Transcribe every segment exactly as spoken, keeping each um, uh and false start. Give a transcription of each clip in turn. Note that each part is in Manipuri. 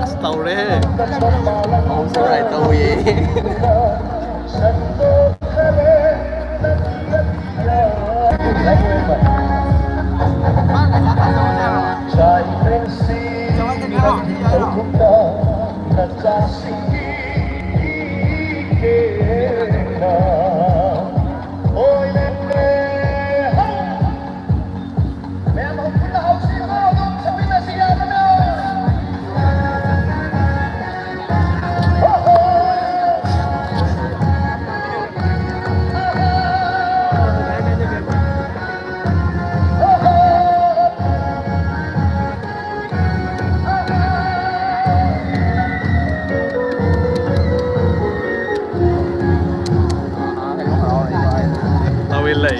ꯑꯁ, ꯇꯧꯔꯦꯍꯦ꯫ ꯑꯍꯨꯝ ꯁꯨꯔꯥꯏ ꯇꯧꯏꯌꯦ꯫ ꯃꯌꯥꯝ ꯑꯃꯨꯛ ꯄꯨꯟꯅ ꯍꯧꯁꯤꯀꯣ, ꯑꯗꯨꯝ ꯁꯛꯃꯤꯟꯅꯁꯤ, ꯌꯥꯕꯅ꯫ ꯍꯣ, ꯍꯣ꯫ ꯑꯍꯥ꯫ ꯍꯣ, ꯍꯣ꯫ ꯇꯧꯏ ꯂꯩ꯫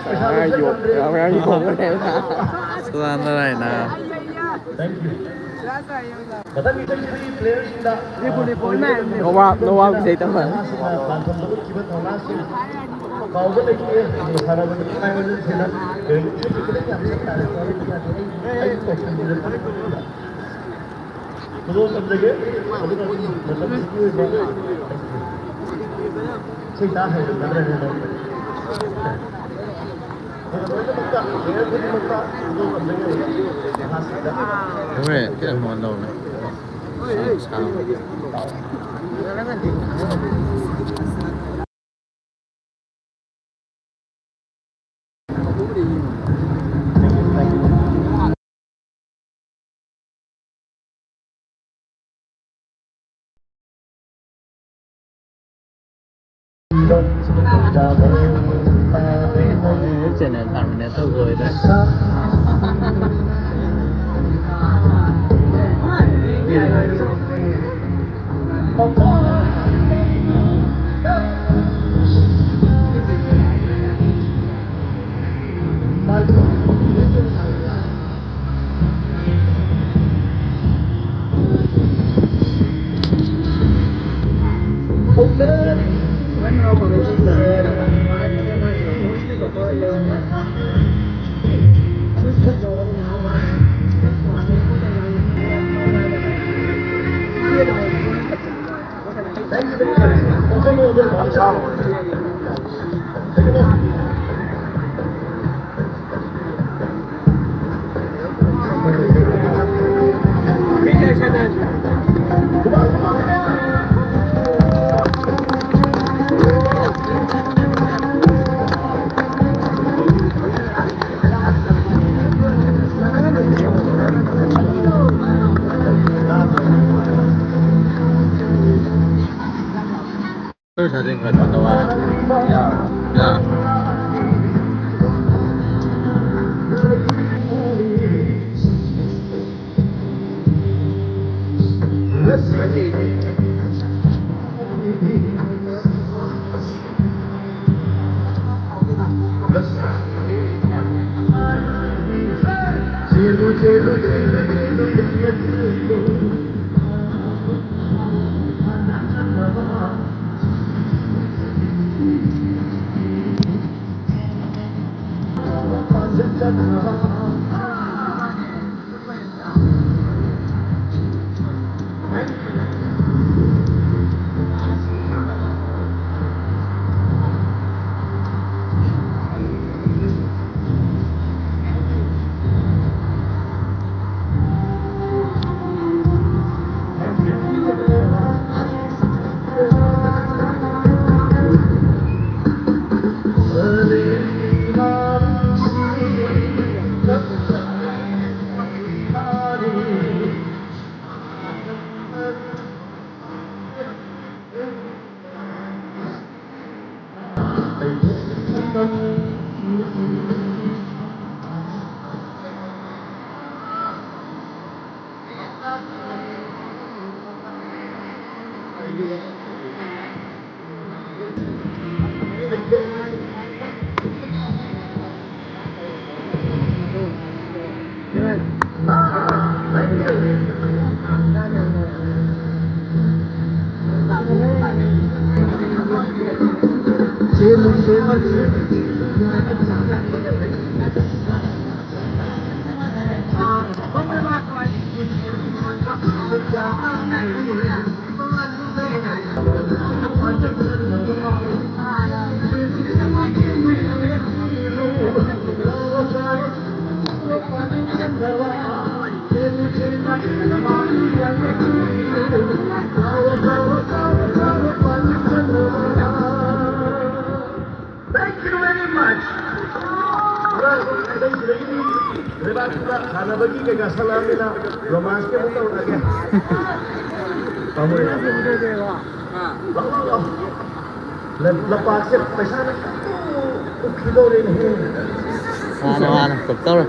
ꯑꯉꯥꯡ ꯌꯣꯛ-, ꯑꯉꯥꯡ ꯌꯣꯛꯄꯅꯦ꯫ ꯁꯨꯗꯥꯟꯗ ꯂꯩꯅ꯫ ꯃꯊꯪꯒꯤ ꯆꯍꯤꯗꯤ ꯄ꯭ꯂꯦꯌꯔꯁꯤꯡꯗ ꯅꯣꯕꯥꯞ, ꯅꯣꯕꯥꯞ ꯏꯁꯩ ꯇꯝꯍꯜꯂꯦ꯫ ꯄꯥꯟꯊꯝꯗ ꯎꯠꯈꯤꯕ ꯊꯧꯅꯥꯁꯤꯡ ꯀꯥꯎꯕ ꯂꯩꯇꯦ꯫ ꯁꯥꯟꯅꯕꯗ ꯅꯨꯡꯉꯥꯏꯕ ꯁꯦꯟꯅ ꯂꯩꯔꯤꯕ ꯈꯨꯗꯤꯡꯃꯛ ꯌꯥꯝ ꯁꯦꯡꯅ ꯇꯥꯔꯦ꯫ ꯑꯩ ꯇꯧꯁꯤꯟꯕꯤꯔꯛꯄ ꯈꯨꯗꯣꯜ ꯇꯝꯖꯒꯦ꯫ ꯑꯗꯨꯅ ꯃꯇꯝꯁꯤꯒꯤ ꯑꯣꯏꯕ ꯏꯁꯩ ꯇꯥ ꯍꯩꯔꯝꯒꯗ꯭ꯔꯅ ꯂꯧꯕꯅꯤ꯫ ꯑꯗꯨꯒ ꯂꯣꯏꯅꯃꯛꯇ ꯄ꯭ꯂꯦꯌꯔ ꯈꯨꯗꯤꯡꯃꯛꯇ ꯈꯨꯗꯣꯜ ꯇꯝꯖꯒꯦ꯫ ꯃꯈꯥꯁꯤꯗ ꯍꯣꯔꯦꯟ ꯈꯤꯇꯪ ꯅꯨꯡꯉꯥꯏꯅ ꯇꯧꯕꯅꯦ꯫ Channel ꯇꯥꯃꯤꯟꯅ ꯇꯧꯕ ꯑꯣꯏꯔꯦ꯫ Thank you very much. ꯂꯩꯕꯥꯛꯇꯨꯗ ꯁꯥꯟꯅꯕꯒꯤ ꯀꯩꯀꯥ ꯁꯛꯂꯛꯑꯕꯅꯤꯅ ꯔꯣꯃꯥꯟꯁꯀꯤ ꯑꯃꯨꯛ ꯇꯧꯔꯛꯑꯒꯦ꯫ ꯄꯥꯝꯃꯣꯏ꯫ ꯂꯥꯎ, ꯂꯥꯎ, ꯂꯥꯎ꯫ ꯂ-, ꯂꯝꯄꯥꯛꯁꯦ ꯄꯩꯁꯥꯅ ꯎꯞꯈꯤꯗꯧꯔꯦꯅꯦꯍꯦ꯫ ꯃꯥꯅꯦ, ꯃꯥꯅꯦ, ꯀꯞꯇꯧꯔꯦ꯫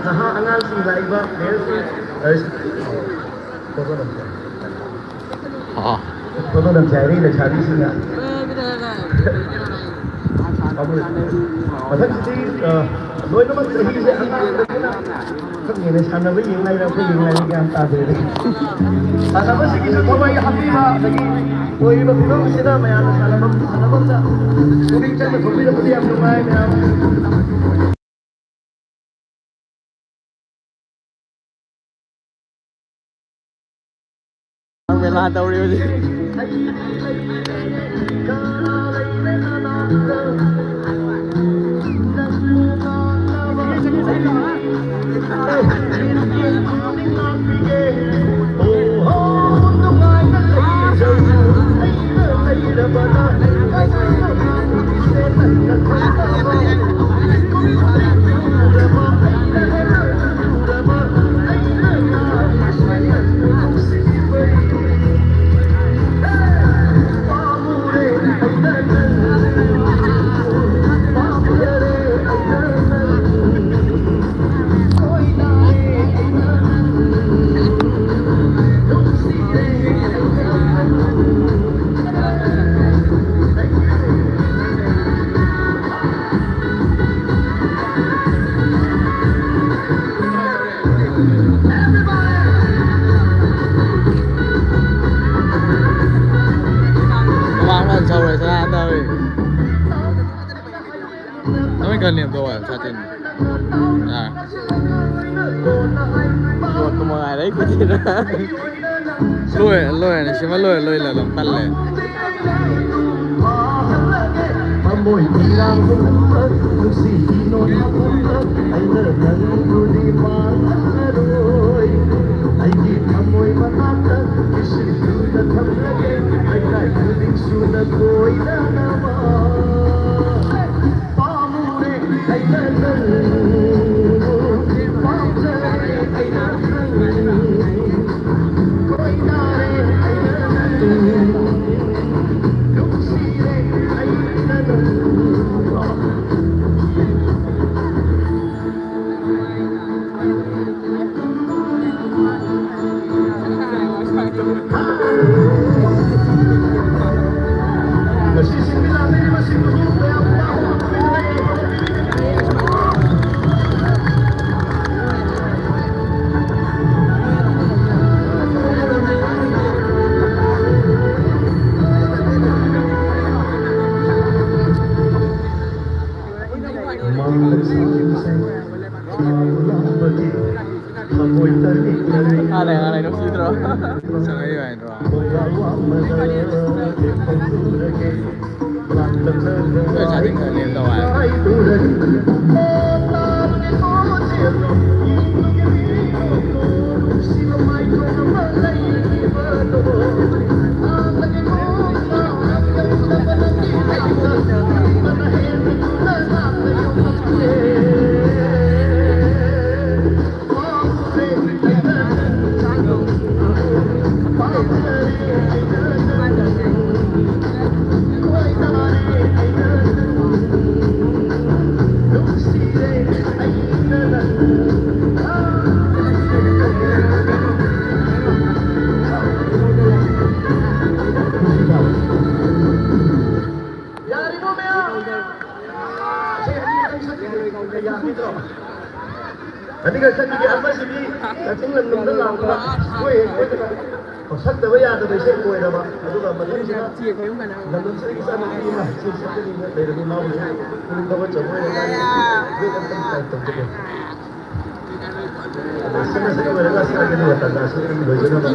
ꯅꯍꯥ ꯑꯉꯥꯡꯁꯤꯡ ꯂꯥꯛꯏꯕ playerꯁꯤꯡ, ꯑ, ꯐꯣꯇꯣ ꯅꯝꯁꯦ꯫ ꯑꯥ꯫ ꯐꯣꯇꯣ ꯅꯝꯁꯦ ꯍꯥꯏꯔꯤ ꯂꯩꯁꯥꯕꯤꯁꯤꯡꯅ꯫ ꯃꯊꯪꯁꯤꯗꯤ, ꯑ, ꯂꯣꯏꯅꯃꯛ ꯆꯍꯤꯁꯦ ꯑꯉꯥꯡꯗꯒꯤꯅ ꯈꯪꯗꯦꯅꯦ, ꯁꯥꯟꯅꯕ ꯌꯦꯡ ꯂꯩꯔ ꯑꯩꯈꯣꯏ ꯌꯦꯡ ꯂꯩꯔ ꯒ꯭ꯌꯥꯟ ꯇꯥꯗꯦ꯫ ꯁꯥꯟꯅꯕꯁꯤꯒꯤꯁꯨ ꯊꯋꯥꯏ ꯍꯥꯞꯄꯤꯕ, ꯑꯗꯒꯤ ꯑꯣꯏꯔꯤꯕ ꯐꯤꯕꯝ ꯑꯁꯤꯗ ꯃꯌꯥꯝꯅ ꯁꯥꯟꯅꯐꯝ ꯁꯥꯟꯅꯐꯝꯗ ꯄꯨꯛꯅꯤꯡ ꯆꯪꯅ ꯊꯣꯛꯄꯤꯔꯛꯄꯗꯤ ꯌꯥꯝ ꯅꯨꯡꯉꯥꯏ ꯃꯌꯥꯝ꯫ ꯃꯦꯂꯥ ꯇꯧꯔꯤ ꯍꯧꯖꯤꯛ꯫ ꯃꯃꯥꯡ ꯐꯖꯅ ꯁꯧꯔꯦ ꯁꯅꯥ ꯇꯧꯔꯤ꯫ ꯅꯣꯏ ꯈꯔ ꯅꯦꯝꯊꯣꯛꯑꯣ ꯁꯥꯇꯤꯟ꯫ ꯌꯥꯔꯦ꯫ ꯌꯣꯠꯄ ꯃꯉꯥꯏꯔꯦ ꯑꯩ ꯈꯨꯠꯁꯤꯗ꯫ ꯂꯣꯏꯔꯦ, ꯂꯣꯏꯔꯦ꯫ ꯁꯤꯃ ꯂꯣꯏꯔꯦ, ꯂꯣꯏꯔꯦ꯫ ꯇꯜꯂꯦ꯫ ꯊꯃꯣꯏ ꯏꯔꯥꯡ ꯍꯨꯝꯕ, ꯅꯨꯡꯁꯤ ꯏꯅꯣꯠ ꯍꯥꯞꯄ, ꯑꯩꯅ ꯅꯪꯕꯨꯗꯤ ꯃꯥꯡꯍꯜꯂꯔꯣꯏ꯫ ꯑꯩꯒꯤ ꯊꯃꯣꯏ ꯃꯅꯥꯛꯇ ꯏꯁꯤꯡꯗꯨꯗ ꯊꯝꯂꯒꯦ, ꯂꯩꯀꯥꯏ ꯈꯨꯗꯤꯡꯁꯨ ꯅꯈꯣꯏꯗꯅꯕ꯫ ꯄꯥꯝꯃꯨꯔꯦ ꯑꯩꯅ ꯅꯪꯕꯨ, ꯄꯥꯝꯖꯔꯦ ꯑꯩꯅ ꯅꯪꯕꯨ, ꯀꯣꯏꯅꯔꯦ ꯑꯩꯅ ꯅꯪꯕꯨ, ꯅꯨꯡꯁꯤꯔꯦ ꯑꯩꯅ ꯅꯪꯕꯨ꯫ ꯂꯣꯏ ꯁꯥꯊꯤꯅ ꯂꯦꯝ ꯇꯧ ꯍꯥꯏ꯫ ꯌꯥꯔꯤꯕꯣ ꯃꯌꯥꯝ? ꯁꯤ ꯑꯅꯤ ꯈꯛꯇꯪ ꯁꯛꯈꯤꯒꯦ, ꯌꯥꯈꯤꯗ꯭ꯔꯣ? ꯑꯅꯤꯈꯛ ꯁꯛꯈꯤꯒꯦ, ꯑꯃꯁꯤꯗꯤ ꯀꯛꯆꯤꯡ ꯂꯝꯗꯝꯗ ꯂꯥꯛꯄ ꯀꯣꯏ ꯍꯦꯛ ꯀꯣꯏꯗꯅ ꯁꯛꯇꯕ ꯌꯥꯗꯕ ꯏꯁꯩ ꯑꯣꯏꯔꯕ, ꯑꯗꯨꯒ ꯃꯊꯪꯁꯤꯅ ꯂꯝꯗꯝꯁꯤꯗꯒꯤ ꯏꯆꯥꯅꯨꯄꯤ ꯑꯃ ꯁꯤ ꯁꯛꯀꯅꯤꯅ ꯂꯩꯔꯕꯤ, ꯃꯥꯕꯨꯁꯨ ꯄꯨꯛꯅꯤꯡ ꯊꯧꯒꯠꯆꯕ ꯑꯣꯏꯅ ꯃꯥꯒꯤ ꯋꯦꯠ ꯑꯝꯇꯪ ꯇꯥꯏꯞ ꯇꯧꯖꯒꯦ꯫ ꯑꯗꯣ ꯁꯛꯅ ꯁꯛꯅ ꯂꯣꯏꯔꯒ ꯁꯛꯑꯒꯦ, ꯑꯗꯨꯒ ꯇꯥꯟꯖꯥꯁꯤꯗ ꯑꯗꯨꯝ ꯂꯣꯏꯖꯅꯕ꯫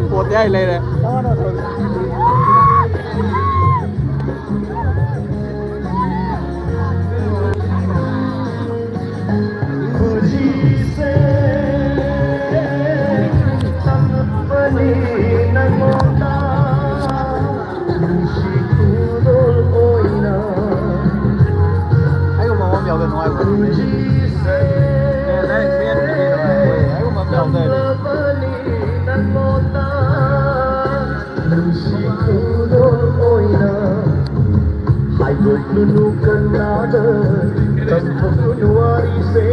ꯄꯣꯠꯇꯤ ꯍꯥꯏ ꯂꯩꯔꯦ꯫ ꯍꯧꯖꯤꯛꯁꯦ ꯇꯝꯂꯛꯄꯅꯤ ꯅꯪꯉꯣꯟꯗ ꯅꯨꯡꯁꯤ ꯈꯨꯗꯣꯜ ꯑꯣꯏꯅ꯫ ꯑꯩꯒꯨꯝꯕ ꯑꯃ ꯌꯥꯎꯗ ꯅꯨꯡꯉꯥꯏꯕ꯭ꯔꯣ? ꯍꯧꯖꯤꯛꯁꯦ ꯑꯩꯒꯨꯝꯕ ꯑꯃ ꯌꯥꯎꯗ ꯇꯝꯂꯕꯅꯤ ꯅꯪꯉꯣꯟꯗ ꯅꯨꯡꯁꯤ ꯈꯨꯗꯣꯜ ꯑꯣꯏꯅ꯫ ꯍꯥꯏꯗꯣꯛꯂꯨꯅꯨ ꯀꯅꯥꯗ ꯇꯝꯊꯣꯛꯂꯨꯅꯨ ꯋꯥꯔꯤꯁꯦ꯫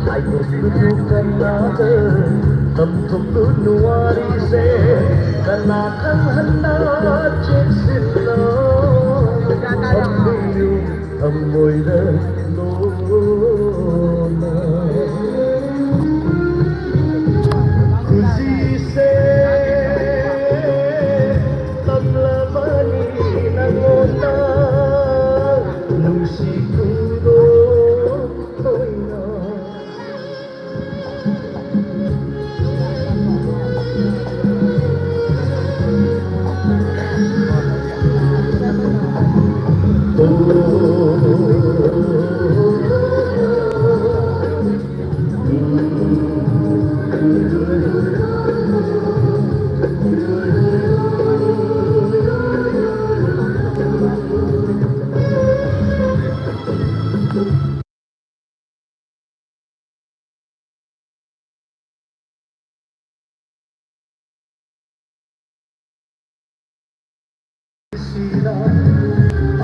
ꯍꯥꯏꯗꯣꯛꯂꯨꯅꯨ ꯀꯅꯥꯗ ꯇꯝꯊꯣꯛꯂꯨꯅꯨ ꯋꯥꯔꯤꯁꯦ꯫ ꯀꯅꯥ ꯈꯪꯍꯟꯅ ꯆꯦꯛꯁꯤꯜꯂꯣ꯫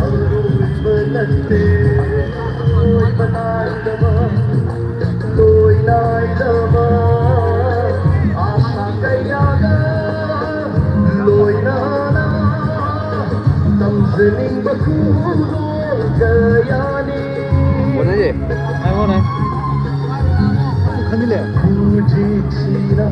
ꯑꯔꯣꯏꯕ ꯅꯠꯇꯦ, ꯂꯣꯏꯕ ꯅꯥꯏꯗꯕ, ꯂꯣꯏ ꯅꯥꯏꯗꯕ, ꯑꯥꯁꯥ ꯀꯌꯥꯒ ꯂꯣꯏꯅꯅ ꯇꯝꯖꯅꯤꯡꯕ ꯈꯨꯗꯣꯜ ꯀꯌꯥꯅꯤ꯫ ꯍꯣꯠꯅꯁꯦ꯫ ꯍꯣꯠꯅꯁꯦ꯫ ꯈꯪꯖꯤꯜꯂꯦ꯫ ꯍꯧꯖꯤꯛꯁꯤꯅ